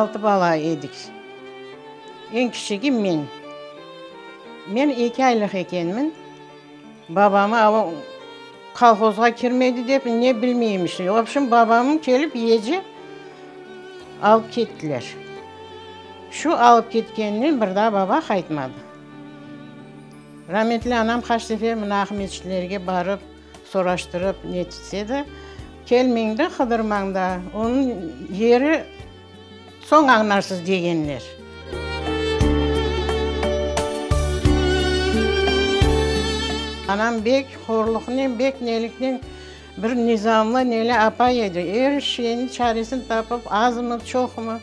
Altı bala edik. Eñ kiçigi men. Men eki aylıq ekenmin. Babamı a kolhozğa kirmedi dep ne bilmeyim işte. V obşem, babamı kelip gece alıp kettiler. Şu alıp ketkeninen bir daa baba qaytmadı. Rametli anam qaç sefer mına Aqmescitlerge barıp, soraştırıp netitse de, kelmeñ de, qıdırmañ da, onıñ yeri soñ añlarsız degenler. Anam bek horluqnen, bek neliknen bir nizamlı, neli apay edi. Er şeyniñ çaresini tapıp, azmı, çoqmı,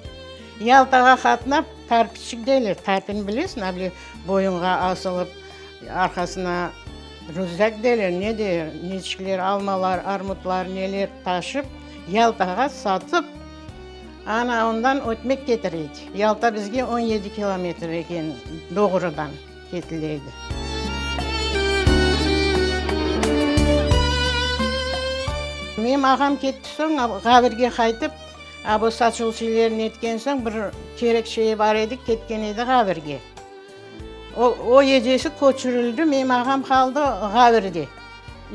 Yaltağa qatnap, tarpiçik deyler, tarpini bilesiñ, able boyunğa asılıp, arqasına rüzak deyler, ne deyler, neçikler, almalar, armutlar, neler taşıp, Yaltağa satıp, ana ondan ötmek ketire edi. Yalta bizge 17 kilometr eken doğrudan ketile edi. Menim ağam ketti soñ, Ğavirge qaytıp, a bu saçuv şeylerini etken soñ, bir kerek şeyi bar edi, ketken edi Ğavirge. O, o gecesi köçürildi, menim ağam qaldı Ğavirde.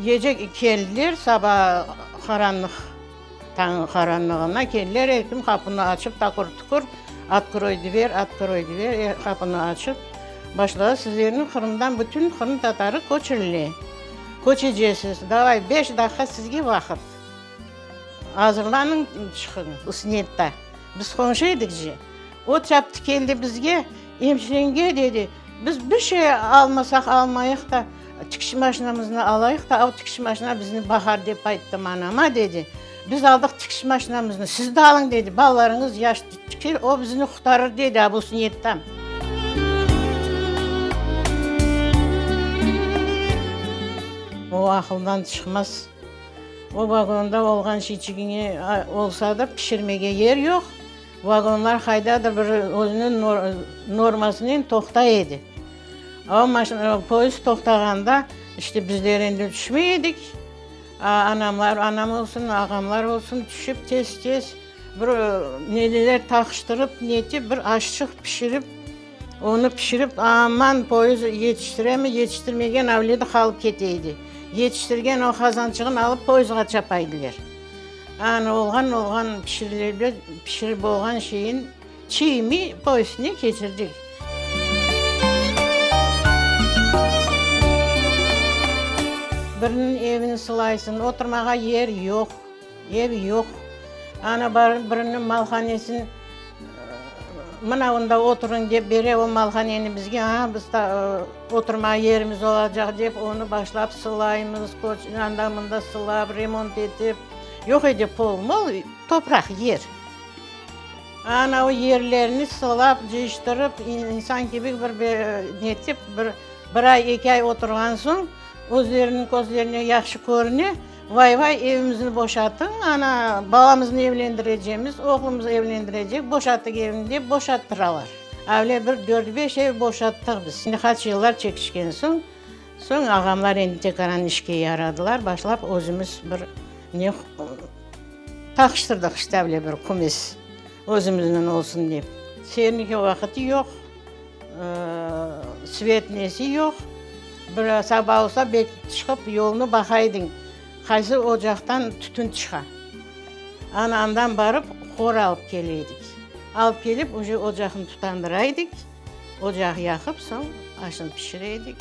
Gece keldiler, saba qaranlıq, tañ qaranlığına keldiler, er kim qapını açıp taqır-tuqur, Otkroy dver, otkroy dver, qapını açıp başladı, sizlerni Qırımdan bütün Qırım tatarı köçürile, köçecesiz, davay, beş daqqa sizge vaqıt, azırlanıñ, çıqıñ. Usniyetta, biz qonşu edik je. O çaptı keldi bizge, Emşirenge, dedi, biz bir şey almasaq almayıq da, tikiş maşinamıznı alayıq da, o tikiş maşina bizni baqar, dep ayttım anama, dedi. Biz aldıq tikiş maşinamıznı, siz de alıñ, dedi, balalarıñız yaş, tiker, o bizni qurtarır, dedi Abusniyettan. O aqıldan çıqmaz. O vagonda olğan şeyçigiñe olsa da pişirmege yer yoq. Vagonlar qaydadır bir özüniñ normasınen toqtay edi. O maşina, poyezd toqtağanda, işte bizler endi tüşmey edik. Anamlar, anam olsun, ağamlar olsun, tüşip tez-tez bir neler taqıştırıp, netip, bir aşçıq pişirip, onı pişirip, aman poyezd yetiştiremi, yetiştirmegen avledi qalıp kete edi. Yetiştirgen o qazançığın alıp poyezdğa çapa ediler. Anı olğan olğan pişirile pişirip olğan şeyin çiy-miy poyestine keçirdik. Biriniñ evini sılaysıñ, oturmağa yer yoq, ev yoq. Ana barıp biriniñ malhanesini mına onda oturıñ dep bere o malhaneni bizge, a biz oturmağa yerimiz olacaq dep onı başlap sılaymız, anda-mında sılap, remont etip. Yoq edi pol-mol, topraq, yer. Ana o yerlerni sılap, cıyıştırıp, insan kibi bir netip, bir bir ay, eki ay oturğan soñ, özleriniñ közlerine yahşı körüne, vay-vay, evimizni boşatıñ, ana balamıznı evlendirecemiz, oğlumız evlendirecek, boşatıñ evni dep boşattıralar. Öyle bir dört-beş ev boşattıq biz. Qaç yıllar çekişken soñ, Soñ ağamlar endi tekaran işke yaradılar, başlap özümiz bir ne taqıştırdıq işte öyle bir kümes özümizniñ olsun dep. Serniki vaqıtı yoq, svet nesi yoq, bir saba olsa bek çıqıp yolnı baqaydıñ, qaysı ocaqtan tütün çıqa. Ana andan barıp hor alıp kele edik. Alıp kelip uje ocaqnı tutandıra edik. Ocaq yaqıp, soñ aşnı pişire edik.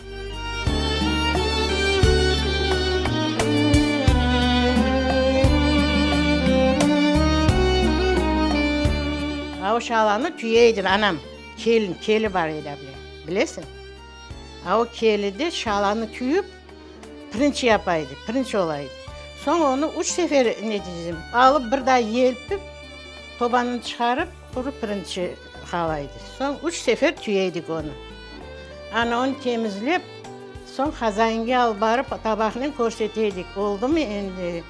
A o şalanı tüye edi anam, kelin, keli bar edi able, bilesiñ? A o kelide şalanı tüyip, pirinç yapa edi, pirinç ola edi. Soñ onı üç sefer ne diyeyim, alıp bir daa yelpip, tobanı çıqarıp, quru pirinç qala edi. Soñ üç sefer tüye edik onı. Ana onı temizlep, soñ hazainge alıp barıp, tabaqnen körsete edik, oldumı endi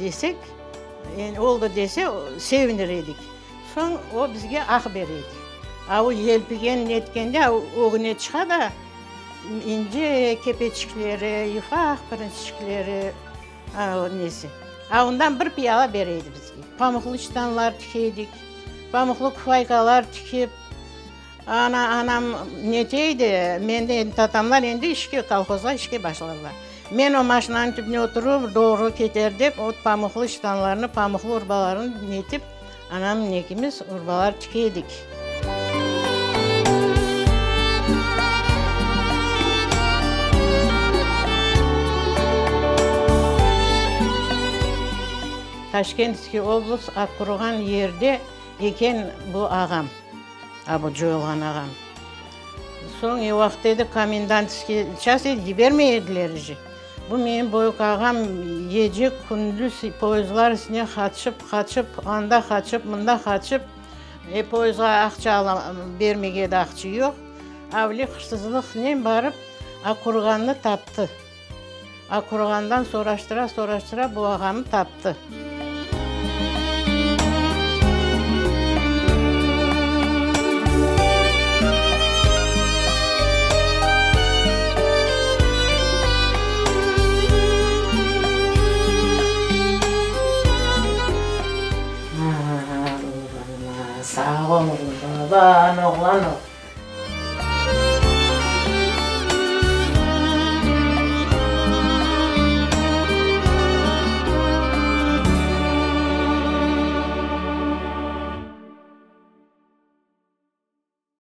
desek, oldı dese, sevinir edik. Soñ o bizge aq bere edi. A o yelpigen netkende ögüne çıqa da, ince kepeçikleri, yufaq pirinççikleri, nesi. A ondan bir piyala bere edi bizge. Pamuqlı çitanlar tike edik. Pamuqlı kufaykalar tikip, ana, anam neteydi, men de, tatamlar endi işke, kolhozğa işke başladılar. Men o maşinanıñ tübüne oturıp, doğru keter dep, o pamuqlı ştanlarnı, pamuqlı urbalarnı netip, anamnen ekimiz urbalar tike edik. Taşkentskiy oblast Akkurğan yerde eken bu ağam, a bu coyulğan ağam. Soñ e vaqıt edi, komendantskiy ças edi, yibermey ediler ije. Bu menim böyük ağam gece kündüz poyezdlar üstüne qaçıp, qaçıp, anda qaçıp, mında qaçıp, e poyezdğa aqça bermege de aqça yoq, avle hırsızlıqnen barıp Akkurğannı taptı. Akkurğandan soraştıra, soraştıra bu ağamı taptı. Sağ ol, baban, oğlan ol.